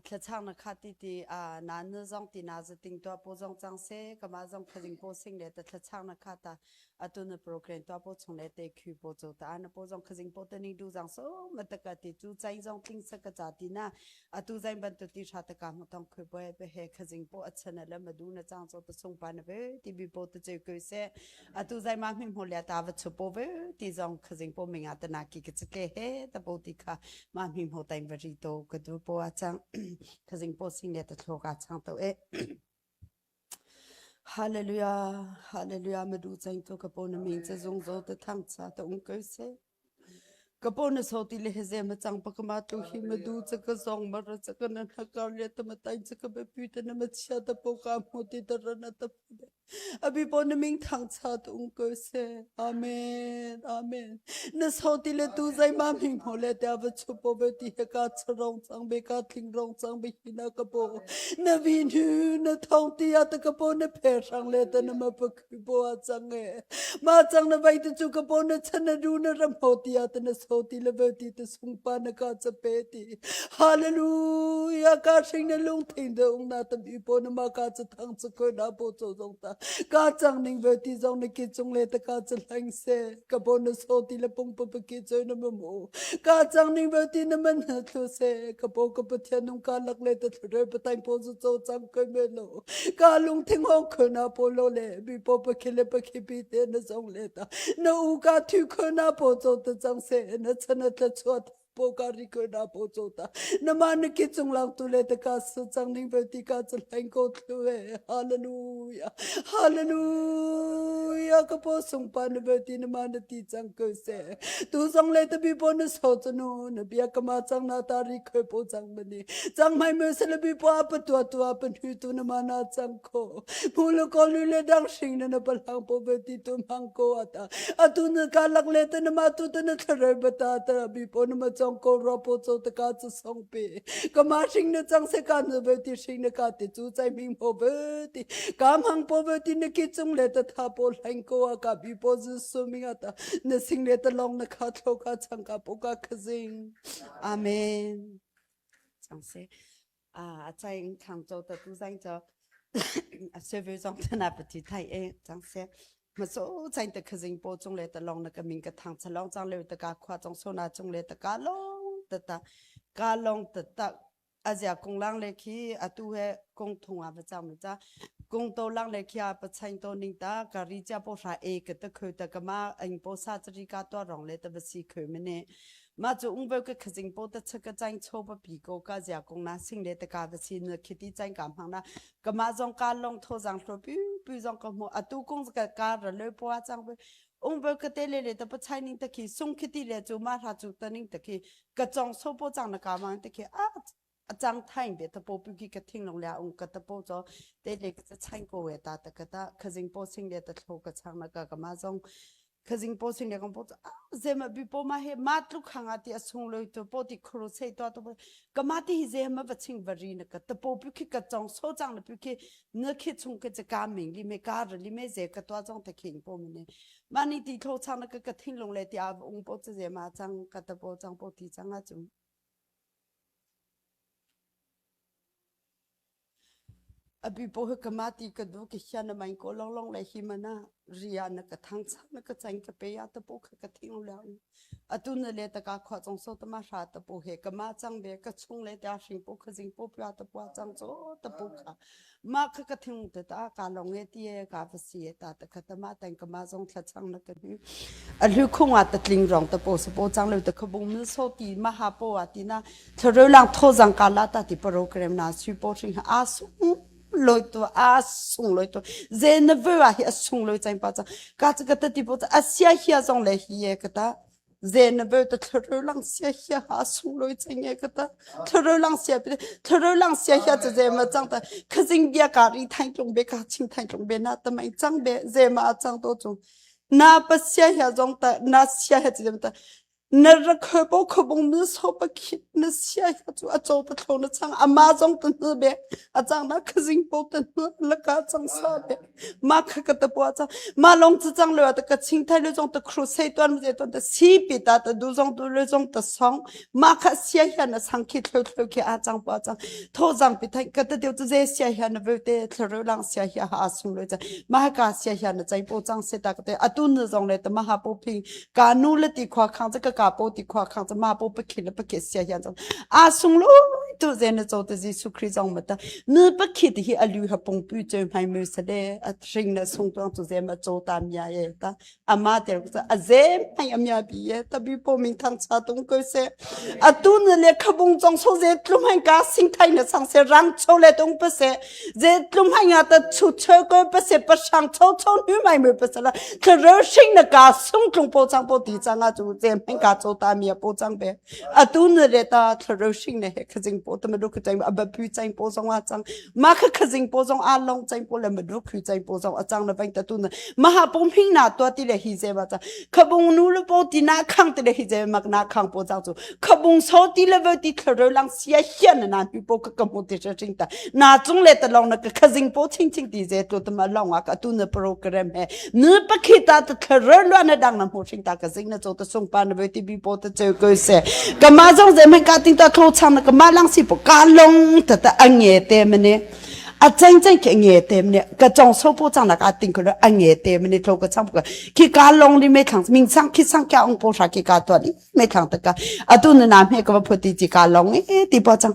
Thlachang na kha ti ti na na zong ti na zating tua po zong cang se kama zong khazing po sing le ta thlachang na kha ta atu na program tua po chung le te khu po cho ta na po zong khazing po ta ning du zang so ma ta ka ti chu chai zong tling sa ka cha ti na atu zain ban tu ti tha ta ka mu tong khu po pe he khazing po achana le ma du na chang cho ta sung pa na ve ti bi po ta che ku se atu zai ma hming hmu le ta va chu po ve ti zong khazing po minga ta na ki ka chike he ta po ti kha ma hming hmu taing va ri to ka du po a chang khazing po sing le ta thlo ka chang to e Hallelujah Hallelujah ma du chang to ka po na ming cha zung zo ta thang cha ta ung ko se Ka paw na so ti le heze ma cang pa ka ma tu hi ma du cha ka zong ma ra cha ka na na ka le ta ma tai cha ka be pi ta na ma chia ta po ka mo ti ta ra na ta be abi po na ming thang cha tu ung ko se amen amen na so ti le tu zai ma ming mo le ta va chu po be ti he ka charong chang be ka thling rong chang be hi na ka po na vi nu na thong ti ya ta ka po na phe rang le ta na ma pa bo a cang e ma cang na vai te chu ka po na chan na ru na ram ho ti a te na so ti le ve ti te sung pa na ka cha pe ti hallelujah ka hring na lung thing de ung na tam i po na ma ka cha thang cha ko na po cho zong ta ka chang ning ve ti zong na ki chung le ta ka cha hleng se ka po na so ti le pung pa pa ki choi na ma mu ka chang ning ve ti na man na thlu se ka po ka pathian nung ka lak le ta thlu re pa tang po zu cho chang ko me lo Ka lungthing hong khona po lo le bi po pa khile pa khipi te na zong le ta na u ka thu khona po cho ta chang se na chana tla chuat po ka ri khona po cho ta na ma na ki chung lang tu le ta ka su chang ning ve ti ka chu lain ko thlu e hallelujah hallelujah ka po sung pa na ve ti na ma na ti chang ko se tu zong le ta bi po na so chu nu na bia ka ma chang na ta ri khoi po chang mani Chang mai mu se le bi pa pa tua tua pa nu tu na ma na chang ko. Mu lo ko lu le dang shing na na pa lang po be ti tu mang ko ata. Atu na ka lak le ta na ma tu ta na thare ba ta ta bi po na ma chong ko ro po cho ta ka chu song pe. Ka ma shing na chang se ka na be ti shing na ka ti chu chai ming po be ti. Ka mang po be ti na ki chung le ta tha po lang ko a ka bi po zu su ming ata. Na sing le ta long na kha thlo ka chang ka po ka khazing. Amen. Cang si. A chai thang cho ta tu zain cho a server zong thana pati thai e cang se. Ma so chain ta khazing po chung le ta long na ka ming ka thang chalong chang le ta ka khwa chong so na chung le ta ka long ta ta ka long ta ta azia kung lang le khi atu he kung thung a va chang ma cha kung to lang le khia pa chain to ning ta ka ri cha po ra e ka ta khoi ta ka ma ang po sa chari ka to rong le ta ba si khoi mene Mah cu ungvo ka khazing po ta chaka chaing cho pa pi ko ka zia kong na sing le ta ka va sin na khiti chaing ka hmang na ka ma zong ka long tho zang hlo pi pi zong ka hmu atu kong ka ka ra le po a chang ve ungvo ka te le le ta pa chai ning ta khi sung khiti le chu ma ra chu ta ning ta khi ka chong so po chang na ka mang ta khi a a chang thaing be ta po pi ki ka thing long le ung ka ta po cho te le ka chaing ko we ta ta ka ta khazing po sing le ta thlo ka chang na ka ka ma zong khazing po sing le kong po zema bi po ma he ma tluk hanga ti asung loi to po ti khru sei to to ka ma ti hi zema va ching vari na ka ta po pi khi ka chong so chang na pi khi na khi chung ka cha ka ming li me ka ra li me ze ka to chong ta khing po me ne ma ni ti thlo chang na ka ka thing long le ti a ung po cha zema chang ka ta po chang po ti chang a chung Abi po he ka ma ti ka du ka hian na main ko long long le hi mana ria na ka thang cha na ka chang ka pe ya ta po kha ka thing lo atu na le ta ka khwa chong so ta ma sha ta po he ka ma chang be ka chung le ta hring po kha jing po pya ta po chang cho ta po kha ma kha ka thing te ta ka long e ti e ka va si e ta ta kha ta ma tang ka ma zong thla chang na ka ni a hlu khung a ta tling rong ta po so po chang le ta khabung mil so ti ma ha po a ti na Thlarau lang thozang ka la ta ti program na sui po hring a sung loi to a sung loi to ze na ve wa hi a sung loi chain pa cha ka cha ka ta ti po cha a sia hia zong le hi ye ka ta ze na ve ta thlarau lang sia hia ha sung loi chain ye ka ta thlarau lang sia pi thlarau lang sia hia cha ze ma chang ta khazing bia ka ri thain tlung be ka ching thain tlung be na ta mai chang be ze ma chang to chung na pa sia hia zong ta na sia hia cha ta. Na ra khoi bo khobung mi so pa khit na sia ya chu a cho ta thlo na chang ama zong ta hnu be a chang na khazing po ta hnu la ka chang sa be ma kha ka ta po chang ma long chu chang le ta ka ching thai le zong ta crusade tuan je ton ta si pi ta ta du zong du le zong ta song ma kha sia hian na sang khi thlo thlo khi a chang pa chang tho jang pi thai ka ta deu chu je sia hian na ve te thlo lang sia hia ha sung le cha ma ka sia hian na chai po chang se ta ka te atu na zong le ta ma ha po phing ka nu le ti khwa khang cha ka ka po ti khwa khang cha ma po pa khi le pa ke sia hian chang a sung lo tu ze na cho te Jesu Christ zong ma ta nu pa khi ti hi alu ha pong pu che mai mu sa le a thring na sung tuang tu ze ma cho ta mya ye ta ama ter ku a ze mai amya bi ye ta bi po ming thang cha tung ko se a tu na le khabung chong so ze tlum hai ka sing thai na sang se rang cho le tung pa se ze tlum hai nga ta chu che ko pa se pa sang cho cho nu mai mu pa se la the ro sing na ka sung tlung po chang po ti chang a chu ze mai ka cho ta mi po chang be a tu na le ta the ro sing na he khajing po ta ma du khu chang a ba pu chang po zong a chang ma kha khajing po zong a long chang po le ma du khu chang po zong a chang na bang ta tu na ma ha pom hing na to ti le hi ze ma cha khabung nu le po ti na khang ti le hi ze mak na khang po chang chu khabung so ti le vo ti thlo lang sia hian na pi po ka ka mu ti cha ching ta na chung le ta long na ka khazing po ching ching ti ze to ta ma long a ka tu na program he nu pa khi ta ta thlo lo na dang na mu ching ta ka zing na cho ta sung pa na vo ti bi po ta cheu ko se ka ma zong ze men ka ting ta thlo chang na ka ma lang si po ka long ta ta ange te mane a cheng cheng ke nge te mne ka chong so po chang na ka ting ko a nge te mne tho ka chang ka ki ka long li me thang ming sang ki sang kya ong po sha ki ka to ni me thang ta ka atu na na me ka pho ti chi ka long e ti po chang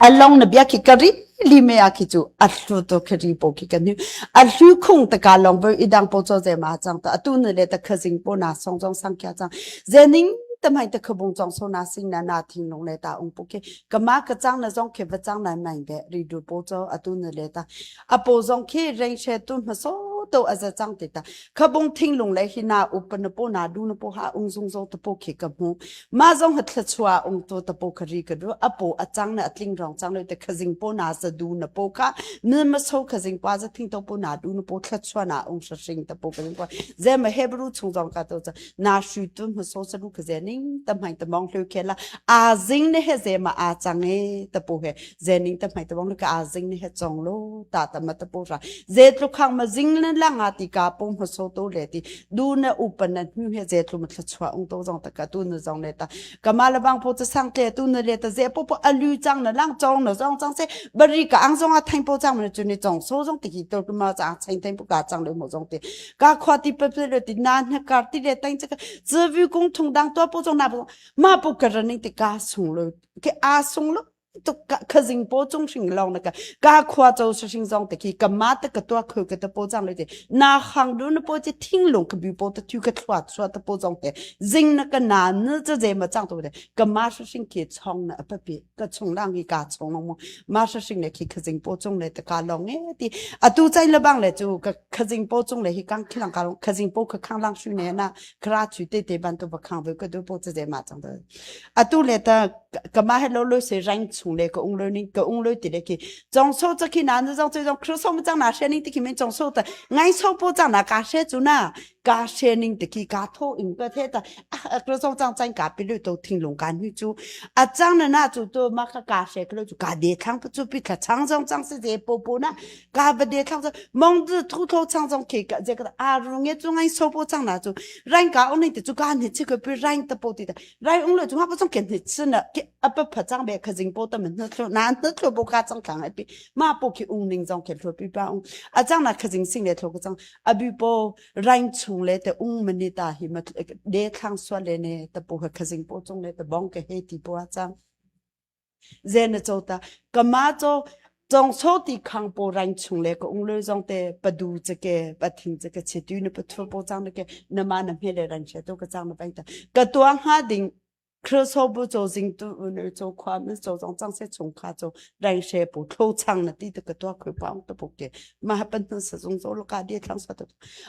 a long na bia ki ka ri li me a ki chu a hlu to khri po ki ka ni a hlu khung ta ka long bo idang po cho ze ma chang ta atu na le ta khazing po na song jong sang kya chang ze ning ta mai ta khabung chong so na sing na na thing long le ta ong po ke kama ka chang na zong khe va chang na nai be ri du po cho atu na le ta apo zong khi reng she tu ma so to aza chang te ta khabung thing lung le hi na up na po na du na po ha ung zung zo ta po khi ka mu ma zong ha thla chua ung to ta po khari ka du apo achang na atling rong chang le te khazing po na sa du na po kha ne ma so khazing pa za thing to po na du na po thla chua na ung sha sing ta po ka po ze ma hebrew chung zong ka to na shu tu ma so sa lu ka ze ning ta mai ta mong hlu ke la a zing ne he ze ma a chang e ta po he ze ning ta mai ta mong lu ka a zing ne he chong lo ta ta ma ta po ra ze tlu khang ma zing ne la nga ti ka po ma so to le ti du na upan na hnu he ze tlu ma thla chua ung to zong ta ka tu na zong le ta kama la bang po cha sang te tu na le ta ze po po alu chang na lang chong na zong chang se bari ka ang zong a thain po chang ma chu ni chong so zong ti ki to ma cha chain thain po ka chang le mo zong ti ka khwa ti pe pe le ti na na kar ti le tang cha zi vi kung thung dang to po chong na po ma po ka ra ning ti ka sung lo ke a sung lo to ka khazing po chung sing long na ka ka khwa chau sing zong te ki ka ma te ka to khu ka te po chang le te na hang du na po che thing long ka bi po te thu ka thwa chwa te po zong te zing na ka na na cha je ma chang to te ka ma sing ke chong na pa pi ka chung lang hi ka chung long mo ma sing le ki khazing po chung le te ka long e ti atu chai le bang le chu ka khazing po chung le hi kang khilang ka khazing po kha khang lang shu ne na khra chu te te ban to ba khang ve ka du po che je ma chang de atu le ta kama he lo lo se rang chung le ka ung lo ni ka ung lo ti le ki zong so cha ki na na zong zong khru so ma chang na she ning ti ki men zong so ta ngai so po chang na ka she chu na ka she ning ti ki ka tho ing ka the ta a khru so chang chang ka pi lu to thing long kan hu chu a chang na na chu to ma ka ka she khlo chu ka de thang pu chu pi kha chang zong chang se je po po na ka ba de thang mong zu thu tho chang zong ke ka je ka a ru nge chu ngai so po chang na chu rang ka ong ni ti chu ka ni chi ko pi rang ta po ti ta rai ung le chu ma po chang ken ni chi na ke a pa pha chang be kha jing po ta men na thlo na na thlo bo ka chang thang ai pi ma po ki ung ning zong ke thlo pi pa ung a chang na kha jing sing le thlo ko chang a bi po rang chung le te ung mani ta hi ma de thlang swa le ne ta po kha jing po chung le ta bong ke he ti po a chang Zen na co ta kama co cong so ti khang po rang chung le ka ung le zong te padu che ke pathing che ke che tu na pathu po chang na ke na ma na me le rang che to ka chang na bang ta ka tuang ha ding khro bu cho jing tu ne cho khwa me cho zong chang se chung kha cho rang she po thlo chang na ti ta ka tua khoi pa ta po ke ma ha pan sa zong zo lo ka dia thlang sa ta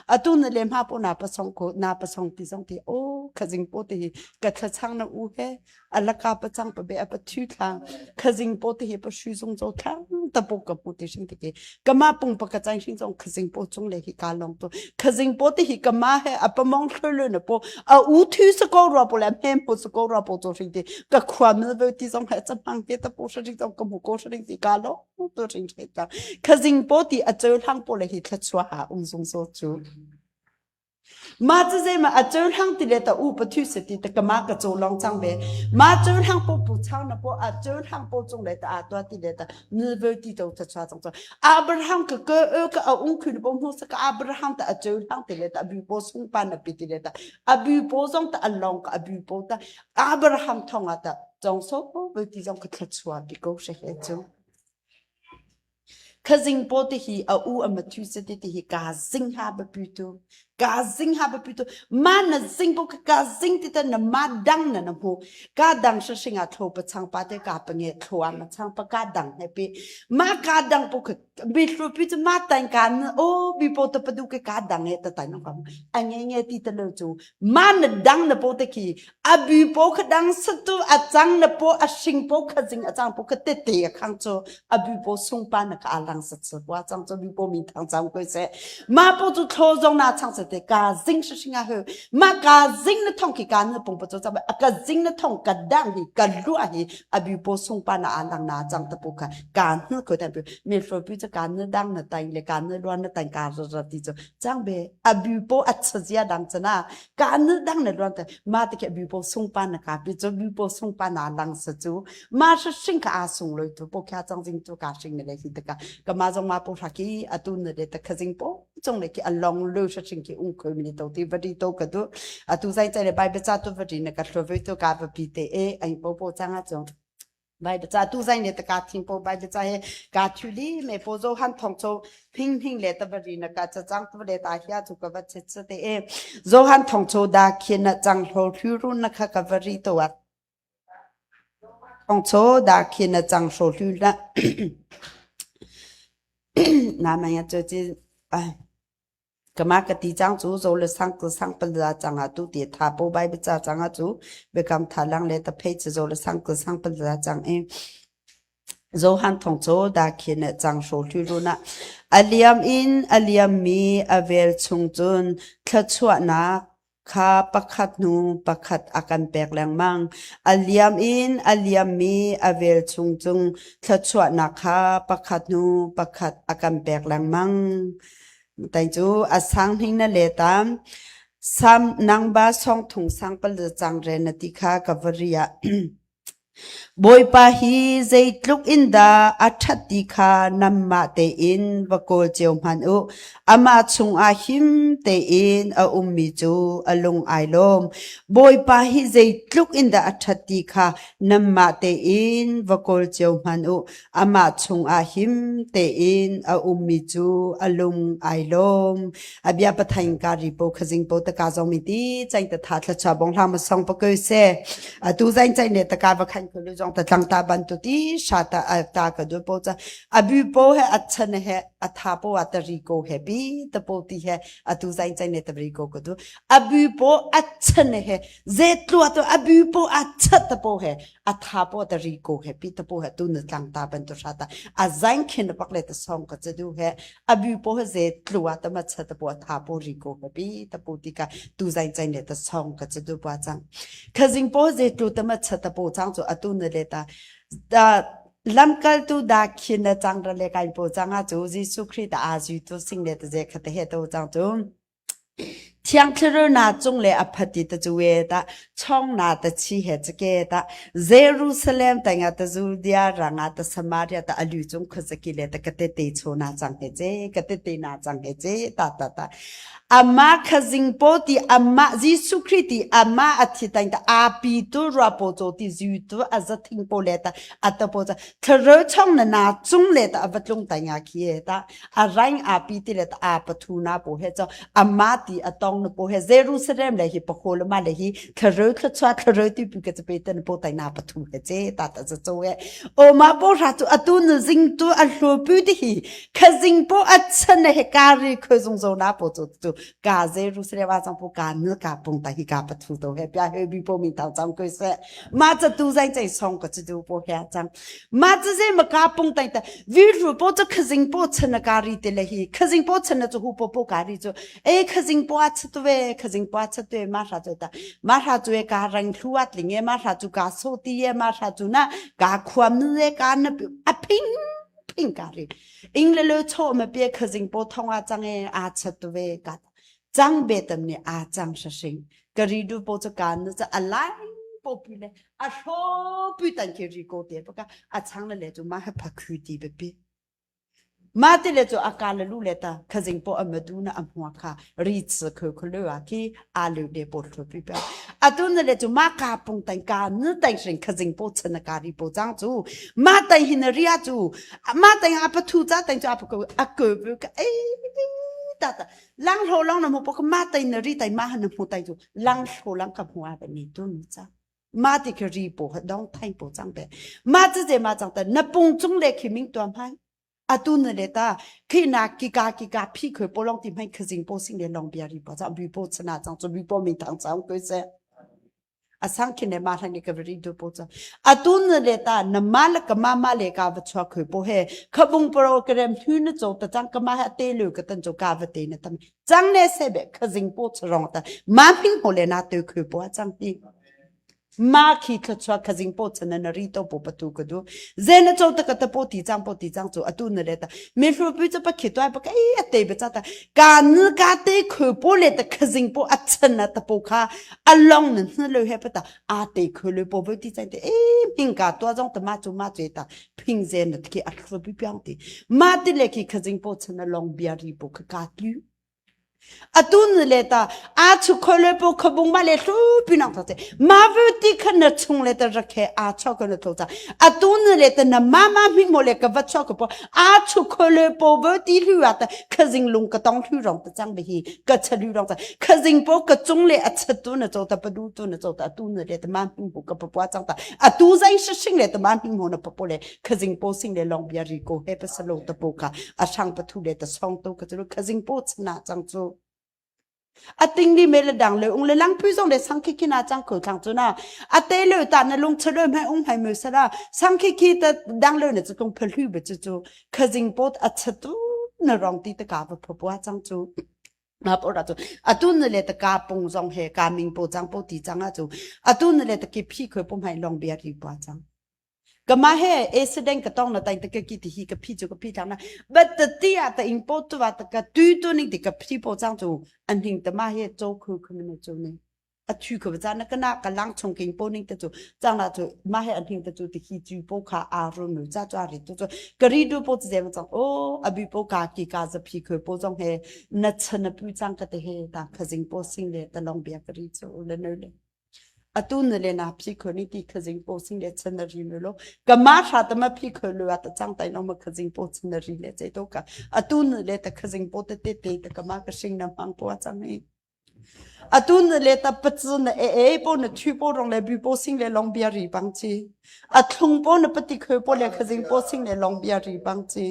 atu na le ma po na pa song ko na pa song ti zong ti o. Khazing po te hi ka thlachang na u he alaka pa chang pa be apa thu thlang khazing po te hi pa shu zung zo thlang ta po ka pu te shing te ke kama pung pa ka chang shing zong khazing po chung le hi ka long to khazing po te hi kama he apa mong thlo lo na po a u thu sa ko ro po le mem po sa ko ro po to shing te ka khwa mil ve ti zong he chang ke ta po sha ding zong ka mu ko sha ding ti ka lo to shing te ta khazing po ti a cheu hlang po le hi thla chua ha ung zung zo chu Mah cu zeimah a cohlang ti le ta u pathu se ti ta ka ma ka caw long cang ve. Ma cohlang po pu chang na po a cohlang po cung le ta a tua ti le ta nilve ti to ta chua cang cang. Abraham ka ka ö ka a ung khun po hmu sa ka Abraham ta a cohlang ti le ta abu po sung pa na pi ti le ta abu po zong ta a long ka abu po ta Abraham thong a ta cong so po ti zong ka thla chua pi ko she he chu. Khazing paw te hi a u a mathu se te hi ka zing ha ba pu tu ka zing ha ba pu tu ma na zing po ka zing ti ta na ma dang na na mu ka dang sha shinga thlo pa chang pa te ka pa nge thlo a ma chang pa ka dang he pi ma ka dang po ka bi thlo pi chu ma tan ka na o bi po ta pa du ke ka dang he ta ta na kam a nge nge ti ta lo chu ma na dang na po te khi a bu po kha dang satu a chang na po a hring po kha jing a chang po kha te te a khang cho a bu po sung pa na ka alang sat sat wa chang cho bu po min thang chang ko se ma po chu thlo zong na chang se te ka jing shi shinga he ma ka jing na thong ki ka na pong po cho cha a ka jing na thong ka dang hi ka lu a hi a bu po sung pa na alang na chang ta po kha ka nu ko ta bu me fo pu cha ka na dang na tai le ka na luan na tai ka ra ra ti cho chang be a bu po a chazia dang chana ka nu dang na luan te ma te ke bu po sung pa na ka pi cho bu po sung pa na lang sa chu ma sha sing ka a sung loi tu po kya chang jing tu ka sing ne le hi te ka ka ma jong ma po tha ki atu ne le ta kha jing po chong le ki along lo sha sing ki ung khoi mi to ti va di to ka tu atu zai chai le bai be cha tu va di na ka thlo ve tu ka va pi te e ai po po chang a chong Bai ca tu zai ne ta ka thing po bai ca he ka thu li me po zo han thong cho phing phing le ta bari na ka cha chang tu le ta hia chu ka va che che te e zo han thong cho da khian na chang hlo thu ru na kha ka vari to wa thong cho da khian na chang hlo thu na na ma ya cho chi Kama ka ti cang cu zo le sang ku sang pal za cang ah tu ti tha po bai bica cang ah cu biakam tha lang le ta phei cu zo le sang ku sang pal za cang i Johan thong cu da khin ne cang hro hlu run ah a liam in a liam mi a vel chung cun thluachuahnak kha pakhat hnu pakhat a kan pek lengmang. A liam in a liammi a velchum cung thluachuahnak kha pakhat hnu pakhat a kan pek lengmang. Tai cu a sang hning na le tam. Sam nang ba song thung sang pal cang re na ti kha ka va ria. Bawipa hi zeitluk in dah a ṭhat ti kha nanmah tein va kawl cio hmanh u. Amah chungah him tein a ummi cu a lung ai lawm. Bawipa hi zeitluk in dah a ṭhat ti kha nanmah tein va kawl cio hmanh u. Amah chungah him tein a ummi cu a lung ai lawm. A bia pathain ka ri po khazing po ta ka zong mi ti chain ta tha thla cha bong hla ma song pa ko se atu zain chain ne ta ka va khan khulu zong ta tlang ta ban tu ti sha ta ta ka du po cha abu po he achan he atha po a ta ri ko he pi ta po ti he atu zain chain ne ta ri ko ko du abu po achan he ze tlu to abu po achat ta po he atha po ta ri ko he pi ta po he tu na tlang ta ban tu sha ta a zain khin pak le ta song ka cha du he abu po he ze tlua ta ma cha ta po tha po ri ko he pi ta po ti ka tu zain chain le ta song ka cha du pa chang khazing po ze tlu ta ma cha ta po chang chu atu na le ta da lamkaltu da khin na chang ra le kai po chang a chu Jesu Christ ta a ju tu sing le ta je kha te he to chang chu Thiang Thlarau na cung le a phat i tacuwe tah chong na ta chi he cake tah Jerusalem tengah ta Judea rangah ta Samaria ta alu cung khuazaki le ta ka tete cho na cang he ce ka tete na cang he ce ta ta ta ama khazing po ti ama Jesuh Khrih ti ama a thi tang ta api tu rua po cho ti zu tu a za thing po le ta ata po cha thlarau chong na na cung le ta ava tlung tai nga khi ta a raing a pi ti le a pathu na po he cho ama ti a tong. tong na po he Jerusalem le hi pakho le ma le hi thlareu thluachuah thlareu ti pu ka pe tan po tai na pathu he che ta ta cha cho he o ma po ra chu atu nu jing tu a hlo pu ti hi khazing po a chan he ka ri khoi zung zo na po chu chu ka Jerusalem a chang po ka nu ka pung ta hi ka pathu to he pya he bi po mi tang chang koi se ma cha tu zai chai song ka chu du po he chang Ma cu zei ma ka pung tai ta vi ru po cu khazing po chan ka ri te le hi khazing po chan cu hu po po ka ri cu e khazing po a chat ve khazing po a chat ve ma hra cu ta ma hra cu e ka rang thluat ling e ma hra cu ka so ti e ma hra cu na ka khuam nu e ka na a phing phing ka ri ing le lo cho ma pe khazing po thong a chang e a chat ve ka Cang betam nih aa cang hring. Ka ri du po cu kaan nu cu a lai po pi le a hro pi tan khi ri ko te paka a chang le le cu ma ha pha khu ti be pi. Ma te le cu a ka le lu le ta khazing po a madu na a hmua kha ri tsi khu khu lu a khi a lu le po thlu pi pa. A tu na le cu ma ka pung tan ka nu tan hring khazing po chan ka ri po chang cu ma tan hin ria cu ma tan a pathu cha tan cu a ko a ko ka e ta ta Lang hlo lang na hmu po ma tai na ri tai ma han na hmu tai chu lang hlo lang ka hmu a ba ni tu ni cha ma ti ke ri po ha dong thai po chang pe ma chu je ma chang ta na pung chung le khi ming tuam hai atu na le ta khi na ki ka ki ka phi khoi po long ti mai khazing po sing le long bia ri po cha bi po chana chang chu bi po ming thang chang koi se A sang khin le ma hlan ka ri du po cha. Atun na le ta na ma le ka ma ma le ka va chua khoi po he khabung program thu na cho ta chang ka ma ha te lu ka tan cho ka va te na tam chang ne se be khazing po chrong ta ma phing ho le na te khoi po chang ti ma khi kha chua khazing po chana na ri to po patu ka du zen na cho ta ka ta po ti chang po ti chang chu atu na le ta mi hlu pu cha pa khi toy pa ka e te be cha ta ka nu ka te khoi po le ta khazing po a chan na ta po kha along nan hna lo he pata a te kholo po vo ti chai te e ping ka to jong ta ma chu ma che ta phing zen na ki a thlo pi pyang ti ma ti le ki khajing po chana long bia ri po ka ka tlu atun le ta a chu kholo po khabung ma le hlu pi nang ta te ma vu ti khan na chung le ta rakhe a cho ko na tho cha atun le ta na ma ma mi mo le ka va cho ko po a chu kholo po vo ti hlu a ta khajing lung ka tong hlu rong ta chang be hi ka chalu rong ta khazing po ka chung le a chatu na cho ta padu tu na cho ta tu na le ta ma hing bu ka pa chang ta a tu zai shi shing le ta ma hing ho na pa po le khazing po sing le long bia ri ko he pa salo ta po ka a sang pa thu le ta song to ka chu khazing po chna chang chu a ting li me le dang le ung le lang phu zong le sang khi khi na chang ko thang chu na a te le ta na lung chalo mai ung hai mu sara sang khi khi ta dang le na chu tung phal hu be chu chu khazing po a chatu na rong ti ta ka va pho pa chang chu ma po ra chu atu na le ta ka pung zong he ka ming po chang po ti chang a chu atu na le ta ki phi khoi pum hai long bia ri pa chang ka ma he accident ka tong na tai ta ka ki ti hi ka phi chu ka phi chang na but ta ti a ta ing po tu wa ta ka tu tu ning ti ka phi po chang chu an hing ta ma he cho khu khu ne chu ne a thu ko cha na kana ka lang chung king po ning te chu chang la chu ma he an hing te chu ti hi chu po kha a ru nu cha cha ri tu chu ka ri du po che ma chang o abi po ka ki ka za phi khoi po jong he na chan na pu chang ka te he ta khazing po sing le ta long bia ka ri chu le no le atu na le na phi khoi ni ti khazing po sing le chan na ri nu lo ka ma sha ta ma phi khoi lu ta chang tai no ma khazing po chan na ri le che to ka atu na le ta khazing po te te te ta ka ma ka sing na mang po chang ni Atu na le ta pacu na e e po na thu po rong le bu po sing le long bia ri bang chi. A thlung po na pati khoi po le khazing po sing le long bia ri bang chi.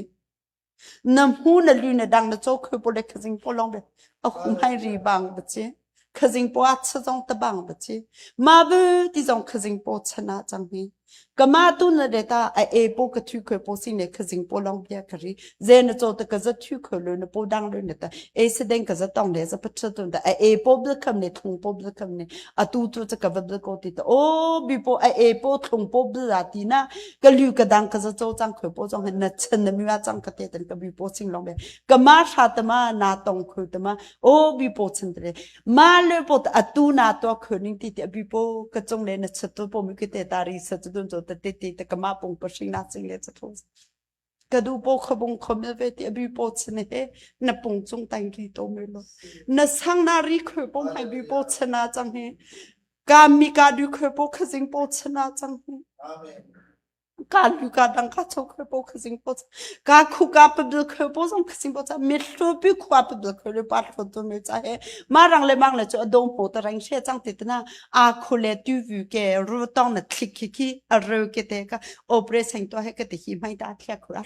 Na hmu na lu na dang na cho khoi po le khazing po long be a hum hai ri bang ba chi. Khazing po a cha zong ta bang ba chi. Ma bu ti zong khazing po chana chang hi. Ka ma tu na le ta a e po ka thu khoi po si ne khazing po long bia khari ze na cho ta ka za thu khoi lo na po dang lo na ta e se deng ka za tong le za pa cha tu da a e po bl kham ne thung po bl kham ne a tu tu cha ka va bl ko ti ta o bi po a e po thung po bl a ti na ka lu ka dang ka za cho chang khoi po chong na chen na mi wa chang ka te tan ka bi po sing long be ka ma sha ta ma na tong khoi ta ma o bi po chen te Ma le po atu na to khuning ti ti abi po ka chung le na chatu po mi ke te tari sa chu dun cho ta te ti ta kama pung pa sing na sing le cha tho ka du po khabung khom ve ti abi po chne he na pung chung tang ri to me lo na sang na ri khoi po mai bi po chna chang he ka mi ka du khoi po khazing po chna chang he Amen. Ka lu ka dang ka cho kho po kha sing po ka khu ka pa bil kho po zong kha sing po cha mi hlu pi khua pa bil kho le pa hlu tu me cha he ma rang le mang le chu adong po ta rang she chang ti na a khu le tu vu ke ru tong na thlik khi khi a ru ke te ka operation to he ka te hi mai ta thlia khu a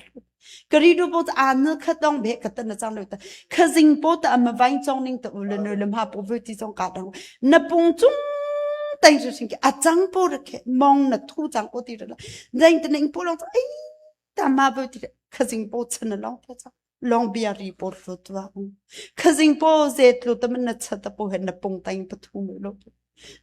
ka ri du po a nu kha tong be ka ta na chang le ta kha jing po ta ma vain chong ning ta u le nu le ma po vu ti chong ka dang na pung chung tai ru sing ke a chang po ra ke mong na thu chang o ti ra la dang ta ning po long ai ta ma vu ti kha jing po chen na long ta cha long bia ri po ru tu wa kha jing po ze tlu ta man na cha ta po he na pung tai pa thu me lo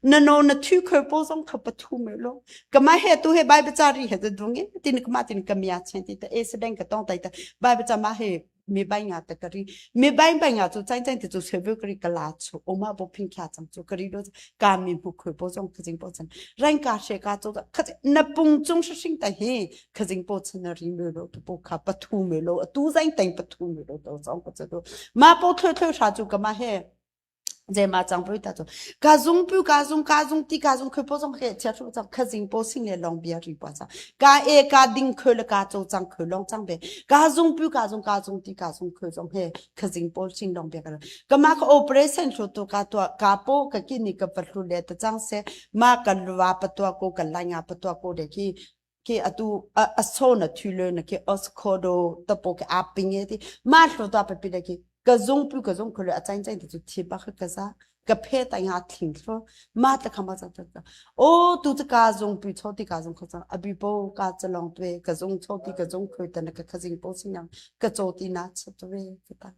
na no na thu kho po zong kha pa thu me lo kama he tu he bai bacha ri he dung e tin kama tin kamya chen ti ta e se deng ka tong tai ta bai bacha ma he mi bai nga ta kari mi bai bai nga chu chang chang ti chu se bu kari kala chu oma bo phing kha chang chu kari do ka mi bu khoi po zong khajing po chen rang ka she ka chu kha na pung chung shi sing ta he khajing po chen na ri me lo tu po kha pa thu me lo tu zain teng pa thu me lo to zong ko chu ma po thlo thlo sha chu kama he Zema chang pui ta chu ka zung pu ka zung ka zung ti ka zung khoi po zong he chia thu chang kha jing po sing le long bia ri pa chang ka e ka ding khoi le ka cho chang khoi long chang be ka zung pu ka zung ka zung ti ka zung khoi zong he kha jing po sing long bia ka ka ma ka operation thu tu ka to ka po ka ki ni ka pa thu le ta chang se ma ka lwa pa to ko ka la nga pa to ko de ki ke atu a so na thu le na ke os khodo ta po ke a ping e ti ma hlo ta pa pi le ki ka zung pu ka zung kholo a chain chain ti chu thi ba kha ka za ka phe ta nga thing thlo ma ta khama cha cha o tu cha ka zung pu cho ti ka zung kho cha abi po ka chalong twe ka zung cho ti ka zung khoi ta na ka khajing po sing yang ka cho ti na cha twe ka ta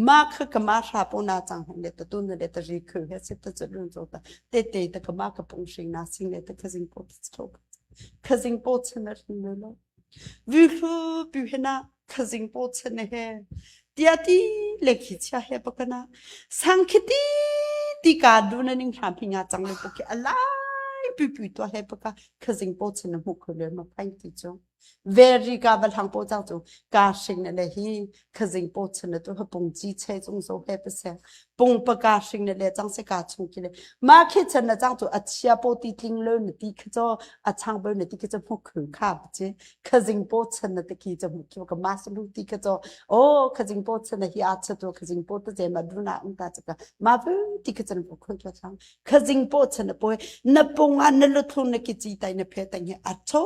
Ma kha ka ma hra po na chang han le ta tu na le ta ri khu he se ta chu lun zo ta te te ta ka ma ka pung shing na sing le ta khazing po ta cho khazing po chen na rin le lo vi hlu pu he na khazing po chen he tia ti le khi chia he pa kana sang khi ti ti ka du na ning hram hi nga chang le po ki alai pu pu to he pa ka khazing po chen na mu khu le ma phai ti chu Very ka va hlang po chang cu ka hring na le hi khazing po chen na tu ha pung chi che chung so he pa se pung pa ka hring na le chang se ka chung ki le ma khi chen na chang cu a chia po ti tling lo na ti kha cho a chang bo na ti kha cho mu khu kha ba che khazing po chen na te ki cho mu ki ka ma su ti kha cho o khazing po chen na hi a cha to khazing po ta je ma du na ung ta cha ka ma bu ti kha chen po khu cho chang khazing po chan na po na punga na luthung na kichi tai na phe tai he a tho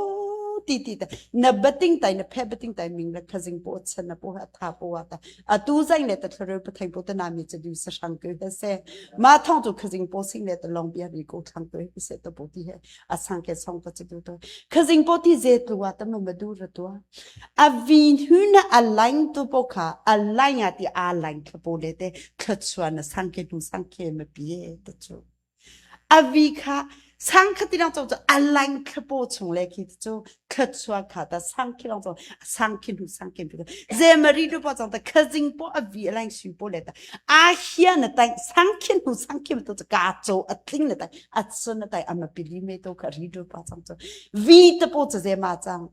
ti ti ta na bating tai na phe bating tai ming la khazing po chan na po ha tha po wa ta atu zai le ta thro pa thai po ta na mi cha du sa sang ke he se ma thong tu khazing po sing le ta long bia ri ko thang ke he se ta po ti he a sang ke song ta cha du to khazing po ti ze tu wa ta ma ma du ra tu a vin hu na a line tu po kha a line a ti a line tha po le te thluachuah na sang ke hnu sang ke ma pi e ta cu a vi kha sang kha ti lang cho a lang thlapo chung le khi chu thluachuah kha ta sang khi lang cho sang khi hnu sang ke pi ze mari du po chang ta khazing po a vi lang shu po le ta a hia na tai sang khi hnu sang ke to ka cho a tling na tai a chun na tai ama pi li me to kha ri du pa chang chu vi ta po cha ze ma chang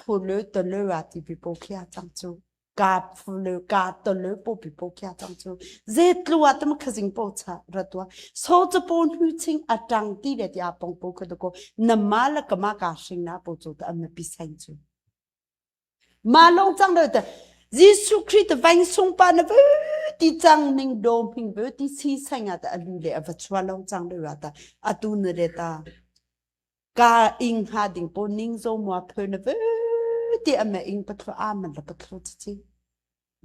Phu le to le a ti pi po khia cang cu. Ka phu le ka to le po pi po khia cang cu. Ze tlu a tam khazing po cha ra tua. So cha po nu ching a tang ti le ti a pong po kha to ko na ma la ka ma ka hring na po chu ta am pi sain cu. Ma long chang le ta Jesuh Khrih ta vain sung pa na vu ti chang ning do hming vu ti si sai nga ta alu le a va chua long chang le wa ta atu na le ta Ka ing hnga ding paw ning zo mua pheu na ve ti a me ing pathlo a man la pathlo chi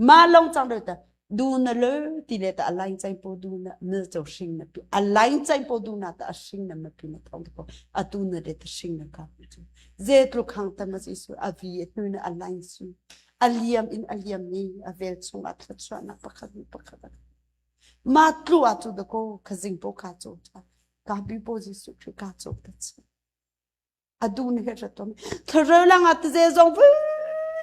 ma long chang de ta du na le ti le ta alain chai po du na ne cho shing na pi alain chai po du na ta a shing na ma pi na thong ko atu na le ta shing na ka chu ze tlu khang ta ma si su a vi nu na alain su aliam in aliam ni a vel chung a thla chua na pakhat pakhat Ma tlu ah cu dakaw khazing po ka caw ta. Ka bi po Jesuh Khrih ka caw ta chi. A du ni he ra tom. Thlarau lang ah taze zong vu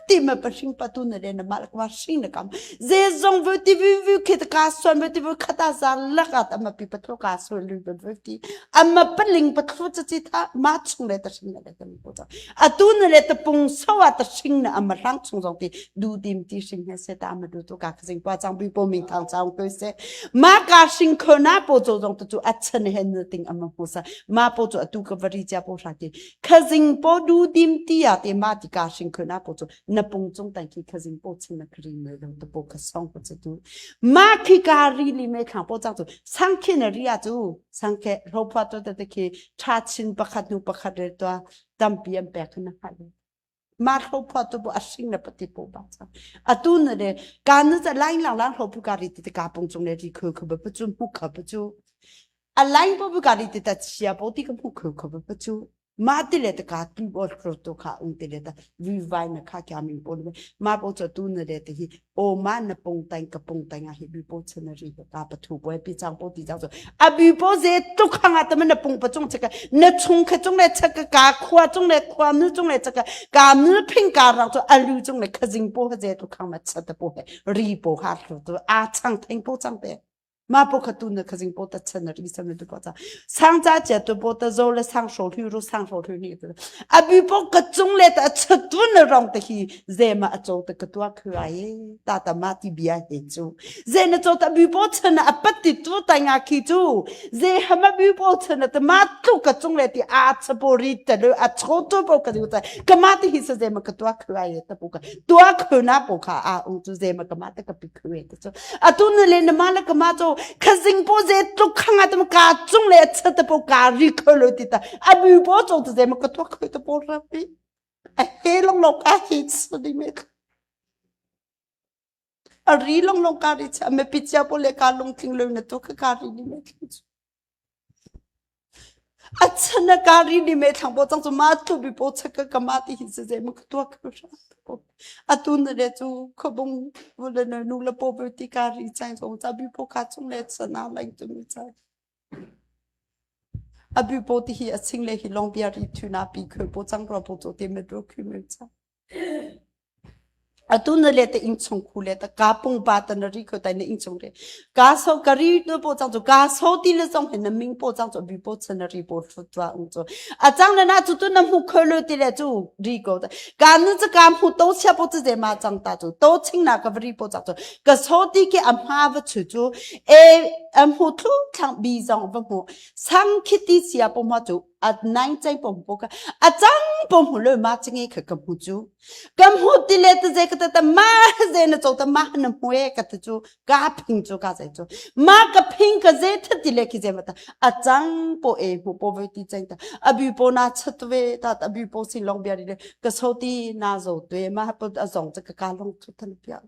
ti ma pa hring pa tu na le na mal kwa hring na kam ze zong vu ti vu vu khi ta ka suan vu ti vu khata za lak at ama pi pathu ka suan lu vu ti ama paling pathu cha chi tha ma chung le ta hring na le ta po cha atu na le ta pung sawa ta hring na ama hlang chung zong ti du dim ti hring he se ta ama du tu ka khazing pa chang bi po ming thang chang ko se ma ka hring kho na po cho zong tu chu a chan he na ting ama hu sa ma po chu atu ka vari cha po sha ki khazing po du dim ti ya te ma ti ka hring kho na po chu na pung chung tai ki khazing po chin na khri me lo to po ka song po chu tu ma khi ka ri li me thang po chang chu sang khi na ri a chu sang ke ro pha to te khi tha chin pakhat nu pakhat re to tampi an pek na ha ma hro pha tu bu a hring na pati po ba cha atu na le ka na cha lain lang lang hro pu ka ri ti ka pung chung le ri khu khu ba pa chu mu kha pa chu a lain po bu ka ri ti ta chia po ti ka mu khu khu ba pa chu ma ti le ta ka tu bo hro to kha ung ti le ta vi vai na kha kya min po le ma po cha tu na le te hi o ma na pung tang ka pung tang a hi bi po chen na ri ka pa thu po pi chang po ti chang so a bi po ze tu khang a ta na pung pa chung chaka na chung kha chung le chaka ka khwa chung le khwa nu chung le chaka ka nu phing ka rang chu alu chung le khazing po ha ze tu khang ma cha ta po he ri po ha tu a chang theng po chang te Ma po kha tu na khazing po ta chen na ri sam tu po cha sang cha che tu po ta zo le sang sho thu ru sang sho thu ni tu a bu po ka chung le ta chat tu na rong ta hi ze ma a cho ta ka tua khu ai ta ta ma ti bia he chu ze na cho ta bu po chen na a pat ti tu ta nga khi chu ze ha ma bu po chen na ta ma tu ka chung le ti a cha po ri ta le a cho tu po ka tu ta ka ma ti hi sa ze ma ka tua khu ai ta po ka tua khu na po kha a ung chu ze ma ka ma ta ka pi khu ta chu atu na le na ma le ka ma cho khazing po ze tluk khanga tam ka chung le cha ta po ka ri kho lo ti ta abu po cho ta ze ma ka to kho ta po ra pi a he long long ka hi chu di me a ri long long ka ri cha me pi cha po le ka long thing lo na to ka ka ri ni me thing chu A chan a ka ri ni me thlang po cang cu ma tu bi po chak ka ka ma ti hin se ze ma ka tua ka ra atu na le cu khobung le na nu le po bi ti ka ri chang zong cha bi po ka chung le sana lang tu mi cha a bi po ti hi a ching le hi long bia ri thu na pi khoi po chang ro po cho te me do khu me cha Atu na le te innchung khu le ta ka pung pa ta na ri kho tai na innchung re ka so ka ri tu po chang chu ka so ti le zong he na ming po chang chu bi po chen na ri po thu tua ung chu a chang na na chu tu na mu kho lo ti le chu ri ko ta ka nu chu ka mu to chia po chu je ma chang ta chu to ching na ka ri po chang chu ka so ti ke a ma va chu chu e a mu thu thang bi zong va mu sang khiti sia po ma chu a nai chai po po ka a chang po mu lo ma chingi kha ka mu chu ka mu ti le te je ka ta ma ze na cho ta ma na mu e ka te chu ka phing chu ka zai chu ma ka phing ka ze tha ti le ki je ma ta a chang po e mu po ve ti chang ta a bi po na chat ve ta ta bi po sin long bia ri le ka so ti na zo te ma po a zong cha ka ka long chu than pia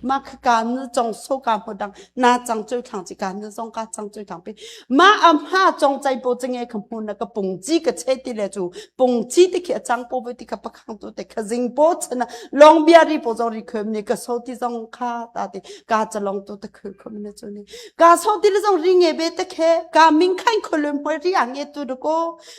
Ma ka nu chong so ka mu dang na chang chui thang chi ka nu zong ka chang chui thang pi ma am ha chong chai po ching e ka mu na ka pung chi ka che ti le chu pung chi ti khi chang po ve ti ka pakhang tu te kha jing po chana long bia ri po zong ri khom ni ka so ti zong kha ta ti ka cha long tu te khu khom ne chu ni ka so ti le zong ri nge be te khe ka ming khain kholum hoi ri ang e tu ko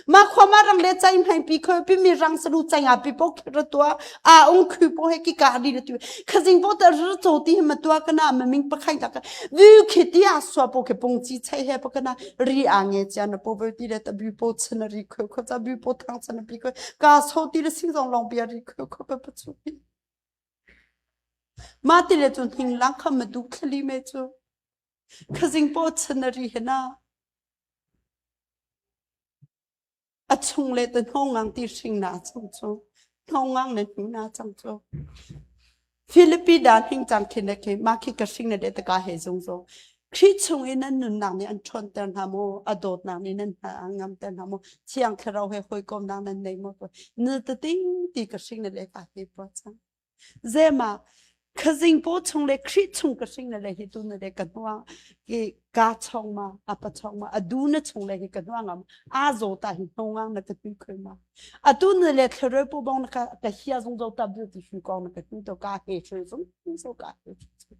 ma khwa ma rang le chai mai pi khoi pi mi rang salu chai nga pi po khra tua a ung khu po he ki ka ri le tu khazing po ta ru cho ti ma tua kana ma ming pa khai ta ka vu khi ti a swa po ke pong chi chai he pa kana ri a nge cha na po vo ti le ta bu po chen ri kho kho cha bu po thang chen pi ko ka so ti le sing zong long bia ri kho kho pa pa chu pi ma ti le chu hing lang kha ma du khli me chu khazing po chen ri he na A chung le ta hnongang ti hring na cang cu. Hnongang na hnu na cang cu. Philippi dan hing cang khin le khi ma khi ka hring na de ta ka he zung zo. Khrih chung in nan nunnak nih an ṭhawnter hna maw? A dawtnak nih nan hna a ngamter hna maw? Thiang Thlarau he hawikomnak nan nei maw? Na ta ting ti ka hring na le ka he pua cang. Zema khazing po chung le Khrih chung ka hring na le hi tu na le ka hnuang ki ka chong ma apa chong ma adu na chung le hi ka hnuang am a zo ta hi hnongang na ka tu khoi ma atu na le thlare pu bong na ka ka hia zung zo ta bu ti hu kong na ka tu to ka he chu zung so ka he chu.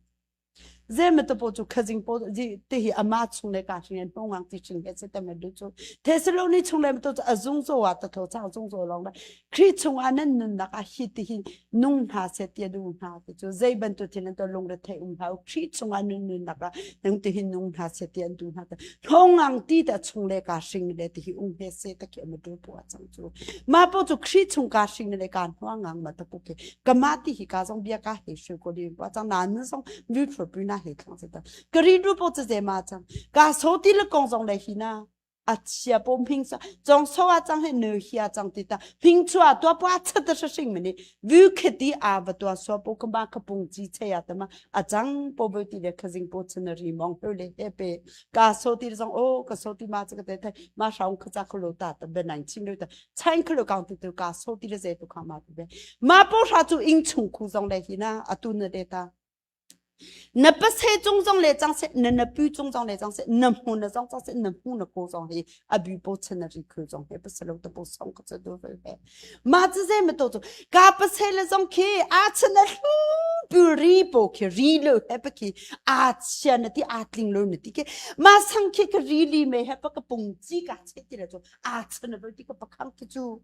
Zema to po chu khazing po ji te hi ama chung le ka hring en ngang ti ching he se ta me du chu. Thessaloni chung le to chu azung zo wa ta tho chang zung zo long la. Khrih chung ah nan nunnak ah hi ti hin nung hna seh ti a duh hna ti cu zei bantuk thil an to lungre thei um hlah u Khrih chung ah nun nunnak ah nang ti hin nung hna seh ti an duh hna thongang ti ta chung le ka hring le ti hi um he se ta khi ma du pu a cang cu ma po cu Khrih chung ka hring le ka hnuangang ma ta pu ke kama ti hi ka zong bia ka he shu ko li pa chang na nu zong vi phur pu na he thlang se ta kari du po che ze ma chang ka so ti le kong zong le hi na a chia po hming sa chong so a chang he nu hia chang ti ta hming chua tua pa chat ta sing mani vu kheti a va tua so po ka ma ka pung chi che ya ta ma a chang po bo ti le khazing po chen ri mong ho le he pe ka so ti zong o ka so ti ma cha ka te thai ma shaung kha cha khlo ta ta be nang chim lo ta chain khlo kang ti tu ka so ti le ze tu kha ma tu be ma po sha chu ing chung khu zong le hi na atu na de ta Na pase cung zong le cang seh, na na pu cung zong le cang seh, na hmu na zong cang seh, na hmu na ko zong hi a bu po chan na ri khu zong he pasalo ta po song ka chu du ve he. Ma chu ze ma to chu ka pase le zong khi a chan na hlu pu ri po khi ri lo he pa khi a chia na ti a tling lo na ti ke ma sang khi ka ri li me he pa ka pung chi ka che ti le chu a chan na ti ka pakhang khi chu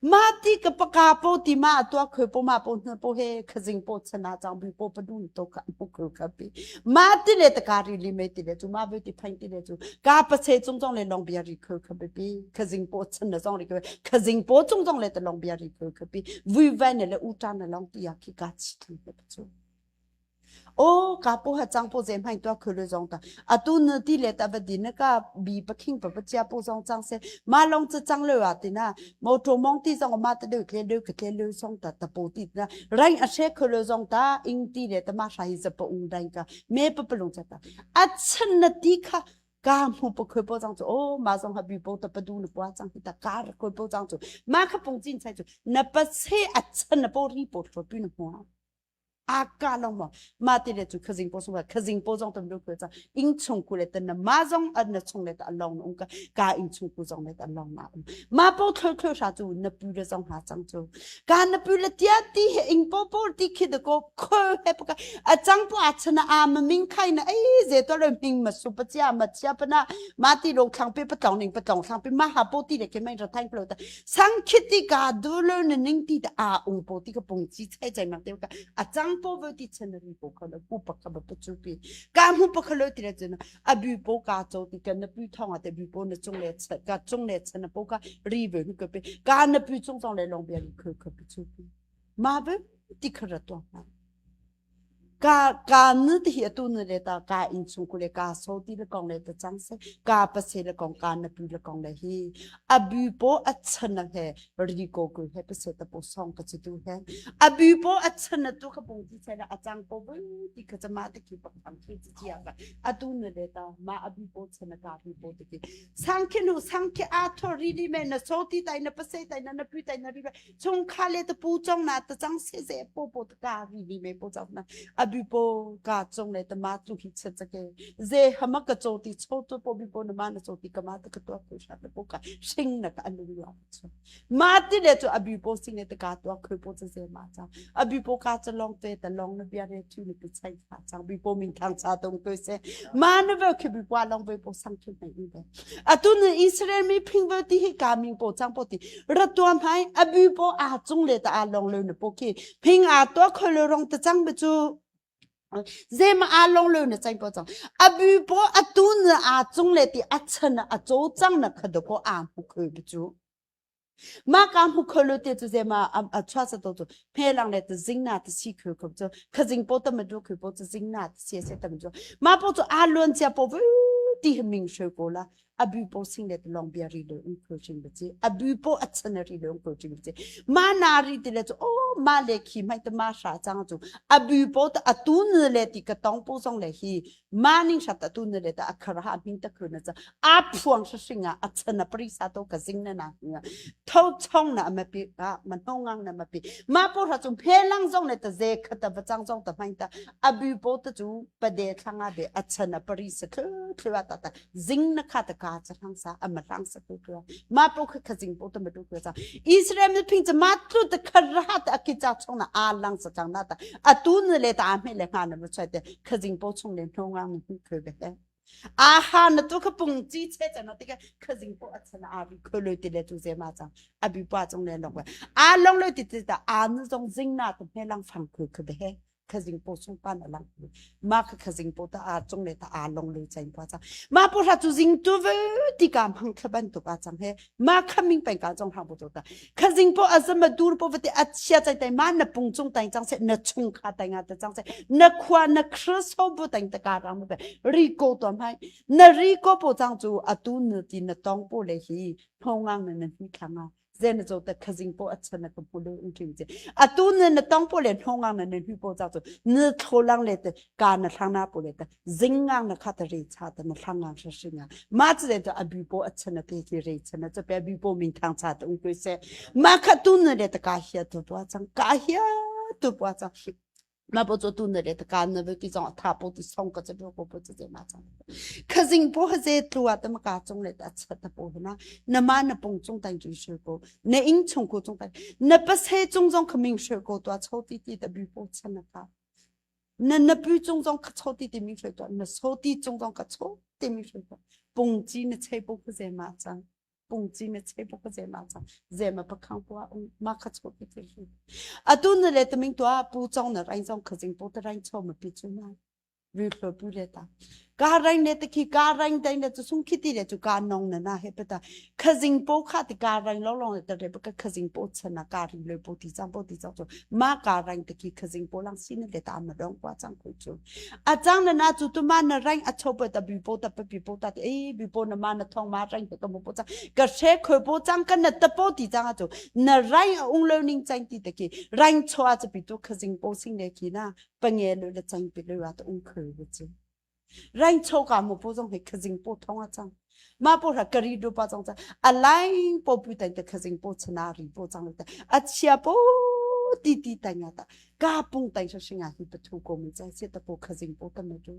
Mah ti ka paka po ti ma tua khoi po ma po hna po he khazing po chana chang bi po padun to ka mu khu ka pi ma ti le ta ka ri li me ti le chu ma ve ti phain ti le chu ka pa che chung chong le long bia ri khu kha pi khazing po chan na zong ri khu khazing po chung chong le ta long bia ri khu kha pi vui vai ne le u ta na long ti ya ki ka chi thang pe chu Aw ka pu ha cang pu zei hmanh tuah khulu zong ta atu nu ti le ta va din ka bi pakhing pa chia pu zong cang se ma long cha cang le wa tina motor mong ti zong ma ta deu tle deu ka tle lu song ta ta pu ti na rain a she khulu zong ta ing ti le ta ma sha hi za pa ung dain ka me pa palung cha ta a chan na ti kha ka hmu pa khoi po cang chu o ma zong ha bi po ta pa du na pua cang hi ta ka ra khoi po cang chu ma kha pung cin chai chu na pa se a chan na po ri po tho pi na hua a ka long mo ma ti le chu khazing po sung khazing po zong tam lu ko cha ing chung ku le tan na ma zong an na chung le ta long ung ka ka ing chung ku zong le ta long na um ma po thlo thlo sha chu na pu le zong ha chang chu ka na pu le tia ti he ing po po ti khi de ko kho he pa ka a chang po a chana a ma ming khai na ai ze to le ming ma su pa chia ma chia pa na ma ti long thlang pe pa tlong ning pa tlong thlang pe ma ha po ti le ke mai ra thaing plo ta sang khiti ka du lo na ning ti ta a ung po ti ka pung chi chai chai mak te ka a chang po vo ti chen ri po kha pu pa kha ba pa chu pi ka mu pa kha lo ti le chen a bu po ka cho ti kan na pu thong a te bu po na chung le cha ka chung le chen na po ka ri ve nu ka pe ka na pu chung chong le long bia ri khu kha pu chu pi ma ve ti kha ra to na Ka ka nu ti hi atu nu le ta ka innchung ku le ka so ti le kong le ta cang se ka pase le kong ka na pu le kong le hi abu po a chan na he ri ko ku he pase ta po song ka chu tu he abu po a chan na tu ka pung ti che la a chang po bu ti ka chama te ki pak tham ki chi chia ka atu nu le ta ma abu po chan na ka ri po te ki sang khi nu sang khi a tho ri li me na so ti tai na pase tai na na pu tai na ri chungkhar le tapu chong na ta chang se se po po ta ka ri li me po chong na abi po ka chong le ta ma tu hi che cha ke ze hama ka cho ti cho to po bi po na ma na cho ti ka ma ta ka to ko sha ta po ka sing na ka anu ya cho ma ti le cho abi po sing le ta ka to khoi po cha ze ma cha abi po ka cha long te ta long na bia re thu ni pi chai cha chang bi po min thang cha tong ko se ma na ve khi bi kwa long ve po sang thu mai ni atu ni Israel mi phing ve ti hi ka ming po chang po ti ra tua mai abu po a chung le ta a long le na po khi phing a to khoi le rong ta chang be chu zema a long le na chang po chang abu po atu na a chung le ti a chan a cho chang na khado ko a mu khoi be chu Ma ka hmu kho lo te chu ze ma a chua sa to chu phe lang le te zing na te si khu khu chu khazing po ta ma du khu po chu zing na te si se ta ma chu ma po chu a luan chia po vu ti ming shwe ko la abu po sing le te long bia ri le un ko ching ba chi abu po a chan ri le un ko ching ba chi ma na ri te le chu o ma le khi mai te ma sha chang chu abu po ta atu ne le ti ka tong po song le hi ma ning sha ta tu ne le ta akhar ha min ta khu na cha a phuang sha singa a chana pri sa to ka zing na na nga tho chong na ma pi a ma no ngang na ma pi ma po ra chu phe lang zong le ta ze kha ta ba chang zong ta mai ta abu po ta chu pa de thlanga be a chana pri sa thu thu ta ta zing na kha ta ka. ka cha hlang sa ama hlang sa tu tu ma po kha khazing po ta ma tu tu cha Israel mi phing cha ma tu ta khara ta ki cha chong na a lang sa chang na ta atu ne le ta me le nga na ma chai te khazing po chung le no ngang ni khoi be he aha na tu kha pung chi che cha na ti ka khazing po achana a bi khoi lo ti le tu ze ma chang abi pa chung le long a long lo ti ti ta a nu zong zing na ta me lang phang khoi khoi be he khazing po sung pan alang ma kha khazing po ta a chung le ta a long le chain pa cha ma po ra chu jing tu ve ti ka mang kha ban tu ka chang he ma khaming pen ka chong hang po to ta khazing po azama dur po vate achia chai tai ma na pung chung tai chang se na chung kha tai nga ta chang se na khwa na khraso bu tai ta ka rang be ri ko to mai na ri ko po chang chu atu nu ti na tong po le hi thongang na na hi khanga zen zo ta khazing po achan na ka pulu in tim che atu ne na tong po le thongang na ne hu po cha chu ne tholang le te ka na thlang na po le te zingang na kha ta re cha ta na thlang ngang sha shinga ma che ta abi po achan na te ki re cha na cha pe abi po min thang cha ta ung se ma kha tu ne le ta ka hia tu po chang ka hia tu po chang ma po cho tu na le ta ka na ve ki zong tha po ti song ka cha po po che ma chang khazing po ha ze tluwa ta ma ka chung le ta cha ta po na na ma na pung chung tan ju shi ko na ing chung ko chung tan na pa se chung zong khaming shi ko to cho ti ti ta bi po chan na ka na na pu chung zong ka cho ti ti mi shi to na so ti chung zong ka cho ti mi shi to pung chi na che po ko ze ma chang pung chi na che po ze ma cha ze ma pa khang po ma kha cho pi te shi atu na le taming to pu chong na rain chong khajing po ta rain cho ma pi chu na ri hlo pu le ta ka rain le ta khi ka rain dai le chu sung khi ti le chu ka nong na na he pa ta khajing po kha ti ka rain lo long ta re pa ka khajing po chana ka ri le po ti chang po ti chang chu ma ka rain ta khi khajing po lang sin le ta ma dong kwa chang ku chu a chang na na chu tu ma na rang a cho pa ta bi po ta pa bi po ta e bi po na ma na thong ma rang ta mo po chang ka she khoi po chang ka na ta po ti chang a chu na rang a ung lo ning chang ti ta ki rang cho a chu bi tu khazing po sing le ki na pa nge lo le chang pi lo a ta ung khoi bu chu Rain cho ka mo po zong he khazing po thong a chang. Ma po ra kari do pa chong cha a lain po pu tan te khazing po chana ri po chang te a chia po ti ti ta nya ta ka pung tai sha shinga hi pathu ko mi cha se ta po khazing po ta ma tu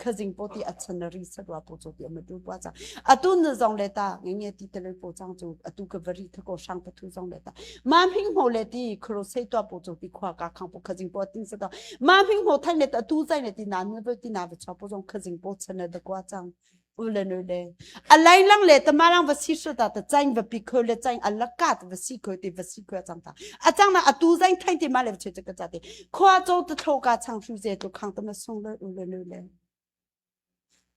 khazing po ti a chana ri sa wa po cho ti ma tu pa cha atu na zong le ta nge nge ti te le po chang chu atu ka vari tha ko sang pathu zong le ta ma hing ho le ti khro sei to po cho ti khwa ka khang po khazing po tin sa ta ma hing ho thai le ta tu zai le ti na nu ti na va cha po zong khazing po chana da kwa chang ule nu le alai lang le ta ma lang va si shu ta ta chain va pi kho le chain ala ka va si kho ti va si kho chang ta a chang na atu zain thai ti ma le che che ka cha ti khwa cho ta thlo ka chang shu je tu khang ta ma sung le ule nu le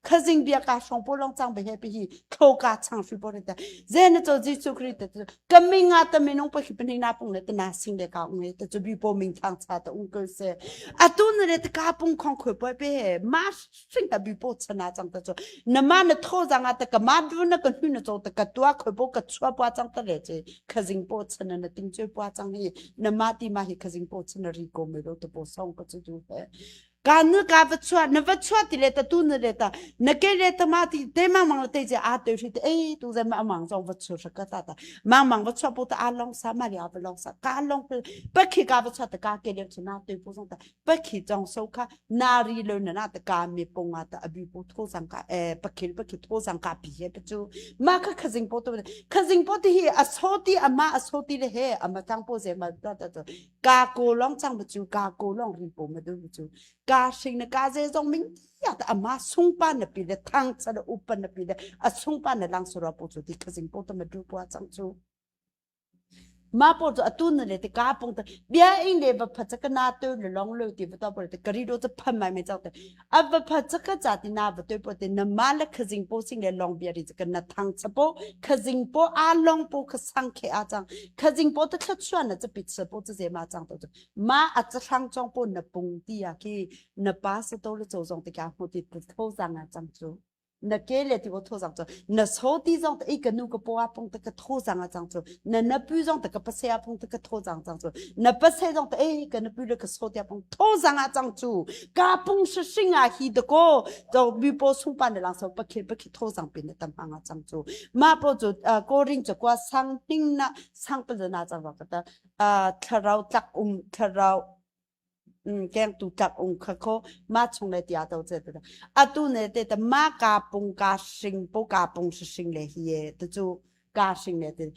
Khazing bia ka hrong po long chang be he pi hi tho ka chang fi bo ta zen na cho Jesu Christ ta ka mi nga ta mi nong pa hi pni na pung le ta na sing le ka ung ta chu bi po ming thang cha ta ung ko se atu na le ta ka pung khong khoi po pe he ma sing ta bi po chana chang ta cho na ma na tho jang ta ka ma du na ka hnu na cho ta ka tua khoi po ka chua pa chang ta le che khazing po chana na ting choi pa chang hi na ma ti ma hi khazing po chana ri ko me lo ta po song ka chu du he ka nu ka va chua na va chua ti le ta tu na le ta na ke le ta ma ti te mang mang te je a te shi te e tu ze ma mang zong va chu ka ta ta mang mang va chua po ta a long sa ma ria va long sa ka long pe pa khi ka va chua ta ka ke le chu na te po zong ta pa khi jong so kha na ri lo na na ta ka mi po nga ta abi po tho sang ka e pa khi pa khi tho sang ka pi he pa chu ma kha khazing po to khazing po ti hi a so ti ama a so ti le he ama tang po ze ma ta ta ka ko long chang ba chu ka ko long ri po ma du chu ka hring na ka ze zong ming ya ta ama sung pa na pi le thang cha le upan na pi le a sung pa na lang sura po chu ti khazing po ta ma du po chang chu ma po chu atu na le te ka pong ta bia ing le va pha cha ka na tu le long lo ti va ta po te kari do cha phan mai me chang te a va pha cha ka cha ti na va tu po te na ma le khazing po sing le long bia ri cha ka na thang cha po khazing po a long po kha sang khe a chang khazing po ta thla chuan na cha pit sa po cha ze ma chang to ma a cha thlang chong po na pung ti ya ki na pa sa to le cho zong te ka mu ti tho zang a chang chu na ke le ti ko tho zang chu na so ti zong te ka nu ka po a pung te ka tho zang a chang chu na na pu zong te ka pa se a pung te ka tho zang chang chu na pa se zong te e ka na pu le ka so ti a pung tho zang a chang chu ka pung shi shing a hi de ko to bi po sung pa na lang so pa khil pa khi tho zang pin na tam hang a chang chu ma po chu ko ring chu kwa sang ting na sang pa na chang wa ka ta thlarau tlak um thlarau. Keng tu tlak ung kha kho ma chung le tia to che ta atu ne te ta ma ka pung ka hring po ka pung hring le hi ye te chu ka hring le te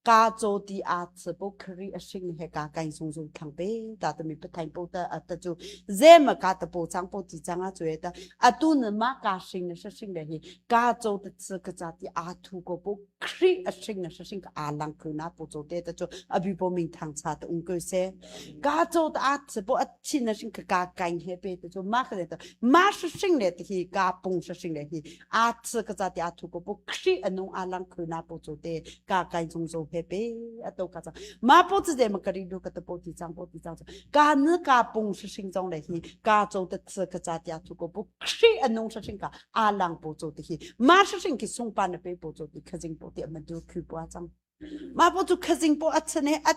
ka cho ti a che po khri a hring he ka kai sung sung thang pe ta ta mi pathain po ta ta chu ze ma ka ta po chang po ti chang a chu ta atu ne ma ka hring ne hring le hi ka cho ta che ka cha ti a thu ko po khri a hring ne hring ka a lang khu na po cho te ta chu abi po ming thang cha ta ung ko se Ka caw ta at se po at chin na hring ka ka kain he pe te chu ma ka le ta ma shi hring le te hi ka pung shi hring le hi a tse ka cha te a thu ko po khri anung alang khu na po chu te ka kain chung zo he pe a to ka cha ma po chu de ma ka ri du ka ta po ti chang po ti chang ka nu ka pung shi hring zong le hi ka chaw ta tse ka cha te a thu ko po khri anung shi hring ka alang po chu te hi ma shi hring ki sung pa na pe po chu ti khajing po ti ma du khu po chang ma po chu khajing po a chane a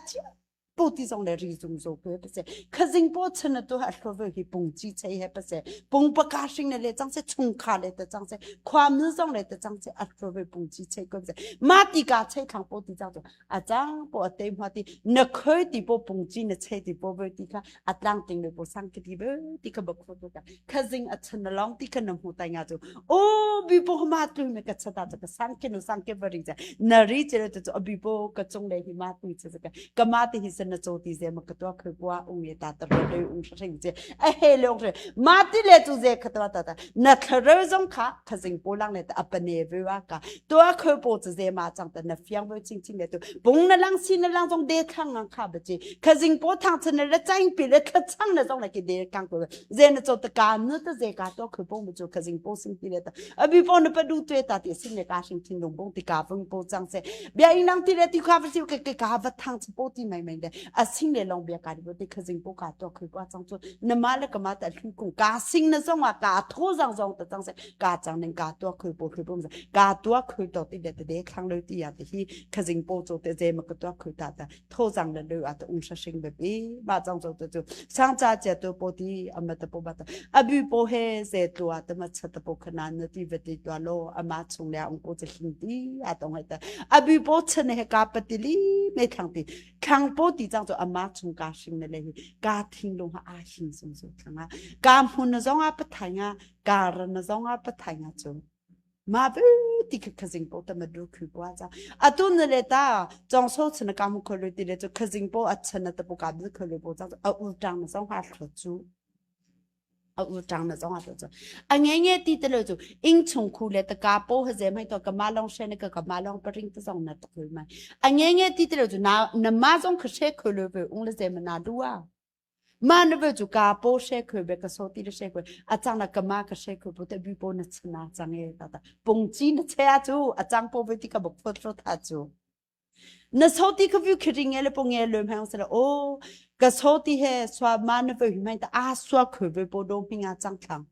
pu ti zong le ri zung zo pe pa se khazing po chen na tu ha hlo ve hi pung chi chei he pa se pung pa ka hring na le chang se chung kha le ta chang se khwa mu zong le ta chang se a hlo ve pung chi chei ko se ma ti ka chei thang po ti chang a chang po a te ma ti na khoi ti po pung chi na chei ti po ve ti kha a tlang ting le po sang ki ti ve ti ka ba kho to ka khazing a chen na long ti ka na mu tai nga chu o bi po ma tu me ka chata ka sang ke no sang ke bari cha na ri che le chu abi po ka chung le hi ma tu che ka kama ti hi san na cho ti ze ma ka to khoi kwa ung ye ta ta re ung shring che a he le ung re ma ti le chu ze kha ta ta ta na thre zong kha khazing po lang le ta apane ve wa ka to khoi po chu ze ma chang ta na fiang ve ching ching le tu bung na lang si na lang zong de thang ngang kha ba chi khazing po thang chen le chang pi le kha chang na zong le ki de kang ko ze na cho ta ka nu ta ze ka to khoi po mu chu khazing po sing ti le ta abi po na pa du tue ta ti sin le ka sing thin lung bong ti ka vung po chang se bia ing nang ti le ti kha va siu ke ke ka va thang chu po ti mai mai de a sing le long bia ka di bo ti khazing po ka to khoi kwa chang chu na ma le ka ma ta thu kung ka sing na zong a ka tho zang zong ta chang se ka chang ning ka to khoi po khoi po ka to khoi to ti de de khang le ti ya ti hi khazing po cho te je ma ka to khoi ta ta tho zang le le a ta ung sha sing be pi ma chang cho te chu sang cha che to po ti ama ta po ba ta abu po he ze tua ta ma cha ta po khana na ti ve ti tua lo ama chung le ung po che hing ti a tong hai ta abu po chen he ka patili me thang ti thang po ti chang cho ama chung ka hring na le hi ka thing lo ha a hing sung so thang a ka hmun na zong a pathai nga ka ra na zong a pathai nga chu Ma bu ti kha khazing po ta ma du khu kwa cha atu na le ta chong so chen ka mu kholo ti le chu khazing po a chen na ta po ka bu kholo po cha a u tang na song ha thlo chu a u tang na song ha thlo chu a nge nge ti te lo chu ing chung khu le ta ka po ha ze mai to ka ma long she ne ka ka ma long pa ring ta song na ta khul mai a nge nge ti te lo chu na na ma song kha she kholo ve ung le ze ma na du a Ma na ve cu ka po she khoi be ka so ti le she khoi a chang na ka ma ka she khoi po te bi po na chana chang e ta ta pung chi na che a cu a chang po ve ti ka bok phot ro tha cu na so ti ka view khiring e le po nge lo hang se le o ka so ti he swa ma na ve hi mai ta a swa khoi ve po do hing a chang thlang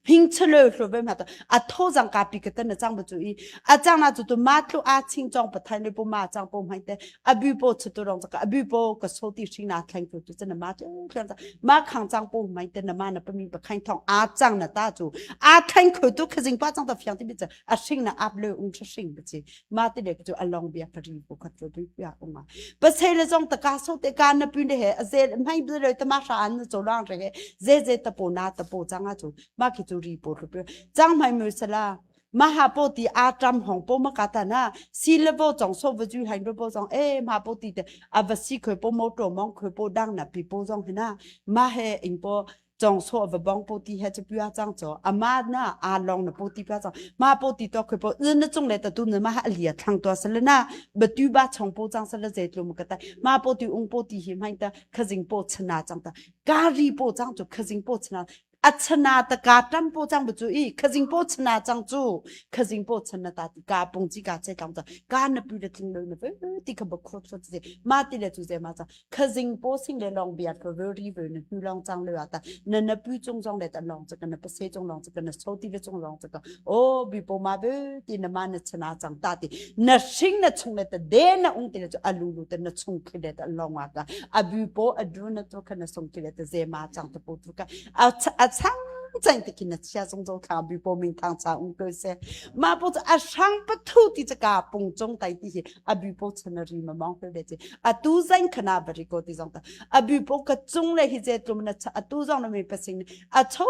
hing chelo hlo ve ma ta a tho jang ka pi ka tan na chang bu chu i a chang na chu tu ma tlu a ching chong pa thai le po ma chang po mai te a bu po chu tu rong ka a bu po ka so ti hring na thleng tu chu na ma chu thleng cha ma khang chang po mai te na ma na pa mi pa khain thong a chang na ta chu a thleng khu tu khazing pa chang ta fyang ti bi cha a hring na ap le ung cha hring ba chi ma ti le chu along bia ka ri po khat tu ya ung ma pa sei le zong ta ka so te ka na pu ne he a ze mai bu le ta ma sha an cho lang re he ze ze ta po na ta po chang a chu ma ki chu ri po ru chang mai mu sala ma ha po ti a tram hong po ma ka ta na si le bo chong so va ju hain bo chong e ma po ti te a va si khoi po mo to mong khoi po dang na pi po zong he na ma he ing po chong so va bong po ti he chu pya chang cho ama na a long na po ti pya chang ma po ti to khoi po un na chung le ta tu na ma ha lia thang to sal na ba tu ba chong po chang sal ze tlu ma ka ta ma po ti ung po ti hi mai ta khazing po chana chang ta ka ri po chang chu khazing po chana a chana ta ka tam po chang bu chu i khazing po chana chang chu khazing po chana ta ti ka pung chi ka che tang cha ka na pu le tling lo na ti kha ba kho tho chi ma ti le chu ze ma cha khazing po sing le long bia ko ve ri ve na hu long chang le ta na na pu chung jong le ta long cha ka na pa se chung long cha ka na so ti ve chung long cha ka o bi po ma be ti na ma na chana chang ta ti na sing na chung le ta de na ung ti le chu alu lu ta na chung khi le ta long a ka abu po adu na to ka na song ki le ta ze ma chang ta po tu ka a chang. chang te khin na chia zong zo thla bi po ming thang cha ung ko se ma po a hrang pathu ti chaka pung chong tai ti hi a bi po chana ri ma mong pe che a tu zain khana bari ko ti zong ta a bi po ka chung le hi je tlum na cha a tu zong na mi pasing a cho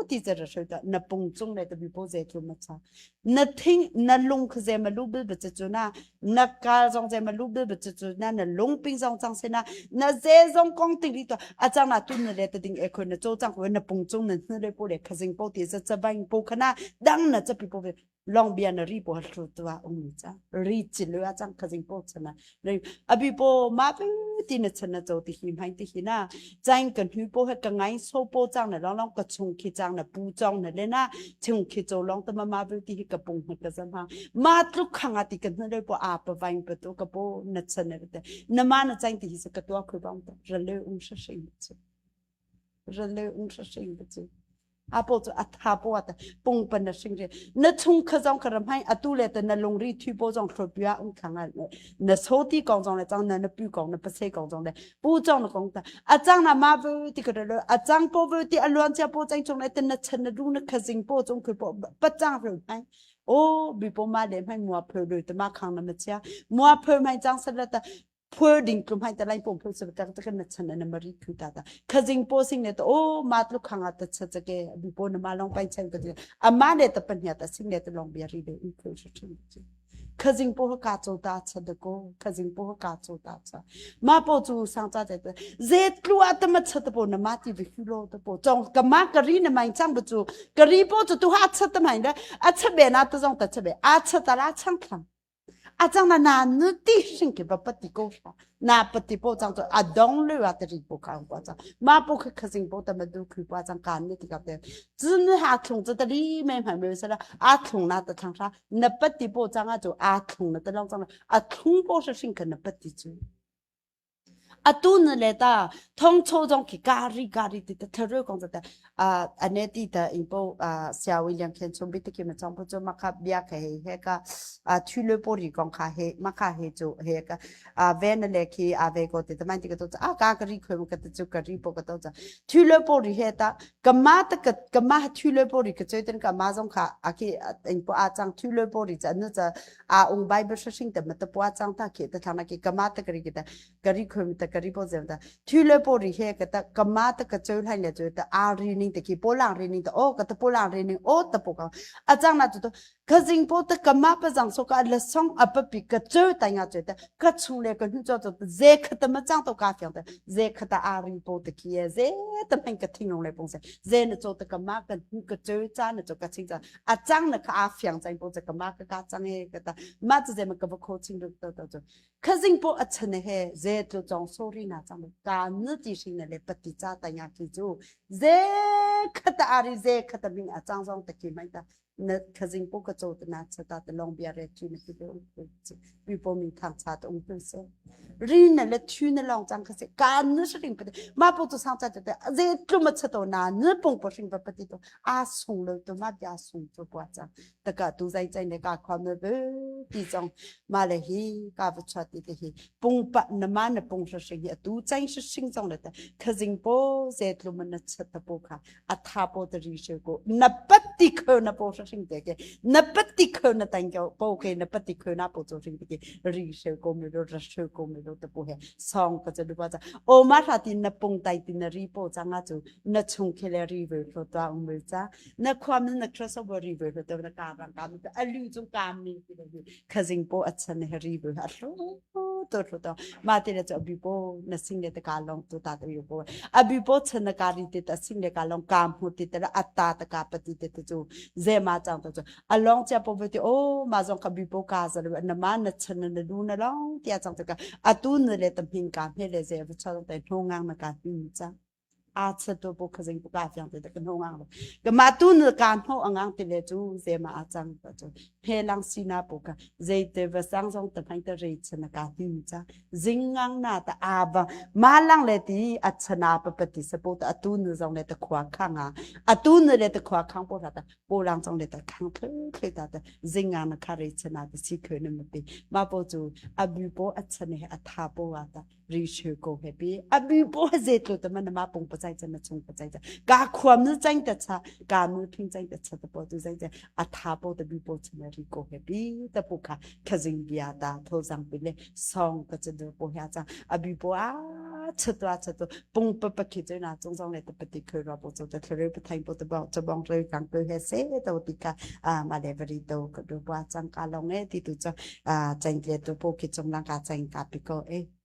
ti cha ra ta na pung chung le ta bi po je tlum na cha na thing na lung kha ze ma lu bil ba chu chu na na kal zong ze ma lu bil ba chu chu na na lung ping zong chang se na na ze zong kong ting ri to a chang na tu na le ta ding e khon na cho chang ko na pung chung na hnu le po le khazing po ti za cha bang po khana dang na cha pi po ve long bia na ri po hru tua ung ni cha ri chi lu a chang khazing po chana ri abi po ma pi ti na chana cho ti hi mai ti hi na chang kan hu po he ka ngai so po chang na long long ka chung khi chang na pu chong na le na chung khi cho long ta ma ma pi ti hi ka pung ha ka zam ha ma tlu khang a ti kan hnu po a pa vaing pa to ka po na chan na te na ma na chang ti hi sa ka tua khu bang ta ra le ung sha shing chu ra le ung sha shing chu a po chu a tha po ta pung pan na shing re na chung kha zong ka ram hai atu le ta na lung ri thui po zong thro pia ung khang a na so ti kong zong le chang na na pu kong na pa se kong zong le pu chong na kong ta a chang na ma vu ti ka le a chang po vu ti a luan chia po chang chung le ta na chan na du na khazing po chung khu po pa chang ru hai o bi po ma le mai mua phơ lu ta ma khang na ma chia mua phơ mai chang sa la ta phơ ding tlum hai ta lai pom phơ sa ta ta na chan na ma ri khu ta ta khazing po sing ne to o ma tlu khang a ta cha cha ke bi po na ma long pai chang ka a ma ne ta pan ya ta sing ne ta long bia ri be in phơ chu khazing po ka cho ta cha de ko khazing po ka cho ta cha ma po chu sang cha te ze tlu a ta ma cha ta po na ma ti vi lo ta po chong ka ma ka ri na mai chang bu chu ka ri po chu tu ha cha ta mai da a cha be na ta zong ta cha be a cha ta la chang thlang a chang na na nu ti sing ke ba pa ti ko sha na pati po chang chu a dong le wa te ri po ka kwa chang ma po kha khasing po ta ma du khu kwa chang kan ne ti ka te zu nu ha thlung chu ta ri me ma me sa la a thlung na ta thang sha na pati po chang a chu a thlung na ta long chang a thlung po sha sing ka na pati chu atu na le ta thong cho jong ki ka ri ka ri ti ta thero kong ta a ane ti ta in po a sia William khen chung bi te ki ma chong po chu ma kha bia kha he he ka a thu le po ri kong kha he ma kha he chu he ka a ve na le khi a ve ko te ta man ti ka to a ka ka ri khoi ka ta chu ka ri po ka to cha thu le po ri he ta ka ma ta ka ka ma thu le po ri ka choi ten ka ma jong kha a ki in po a chang thu le po ri cha nu cha a ung bible sha sing ta ma ta po chang ta khi ta thang na ki ka ma ta ka ri ki ta ka ri khoi ta ka ri po zem ta thu le po ri he ka ta ka ma ta ka choi lai le choi ta a ri ning ta ki po lang ri ning ta o ka ta po lang ri ning o ta po ka a chang na tu to ka jing po ta ka ma pa jang so ka la song a pa pi ka choi ta nga choi ta ka chung le ka hnu cho to ze kha ta ma chang to ka fyang ta ze kha ta a ri po ta ki ye ze ta meng ka thing long le pong se ze na cho ta ka ma ka hnu ka choi cha na cho ka ching cha a chang na ka a fyang chang po cha ka ma ka ka chang e ka ta ma chu ze ma ka va kho ching ru to to cho khazing po a chan he ze tu chong sorry na chang ka nu ti sing na le pati cha ta nya ki chu ze khata ari ze khata ming a chang zong ta ki mai ta na khazing po ka cho ta na cha ta ta long bia re chu na ki be ung pi po min thang cha ta ung pu se ri na le thu na long chang kha se ka nu sring pa ma po tu sang cha ta ze tlu ma cha to na nu pong po sring pa pati to a sung lo to ma bia sung to kwa chang ta ka tu zai chai ne ka khwa me be ti chong ma le hi ka va cha ti te hi pung pa na ma na pung sha sing hi tu chai sha sing chong le ta khazing po ze tlu ma na cha ta po kha a tha po ta ri she ko na patti kho na po sha sing te ke na patti kho na tang ko po ke na patti kho na po cho sing te ke ri she ko me ro ra she ko me ro ta po he song ka cha du pa cha o ma tha tin na pung tai tin na ri po cha nga chu na chung khele ri ve lo ta ung me cha na khwa min na cross over ri ve lo ta na ka rang ka mi a lu chung ka mi ti le khazing po a chan he ri ve a hlo to hlo to ma te le chu abi po na sing le ta ka long tu ta ta yu po abi po chan na ka ri te ta sing le ka long ka mu ti ta atta ta ka pati te te chu ze ma chang ta chu along chia po ve ti o ma zong ka bi po ka za le na ma na chan na lu na long tia chang ta ka atu na le ta hing ka me le ze va cha te hno ngang na ka hin cha a cha to po khazing po ka fyang te ka hno ngang ka ma tu na ka hno angang te le chu ze ma a chang ta chu phe lang si na po ka ze te va sang zong ta phang ta re cha na ka hin cha zing ngang na ta a ba ma lang le ti a chana pa pa ti sa po ta atu nu zong le ta khwa khang a atu nu le ta khwa khang po ta ta po lang zong le ta khang thlu thlu ta ta zing ngang na kha re chana ta si khö na ma pi ma po chu a bu po a chane a tha po wa ta ri shwe ko he pi a bu po ze tlu ta ma na ma pung pa chai. chai cha na chung pa chai cha ka khuam nu chang ta cha ka nu phing chang ta cha ta po tu chang cha a tha po ta bi po chana ri ko he pi ta pu kha khazing bia ta tho jang pi le song ka cha du po hya cha abi po a chatwa chato pung pa pa khi choi na chung jong le ta pati khoi ra po cho ta thlere pa thaing po ta bong cha bong re kang ko he se to ti ka a ma le vari to ka du pa chang ka long e ti tu cha a chang le to po khi chung lang ka chang ka pi ko e.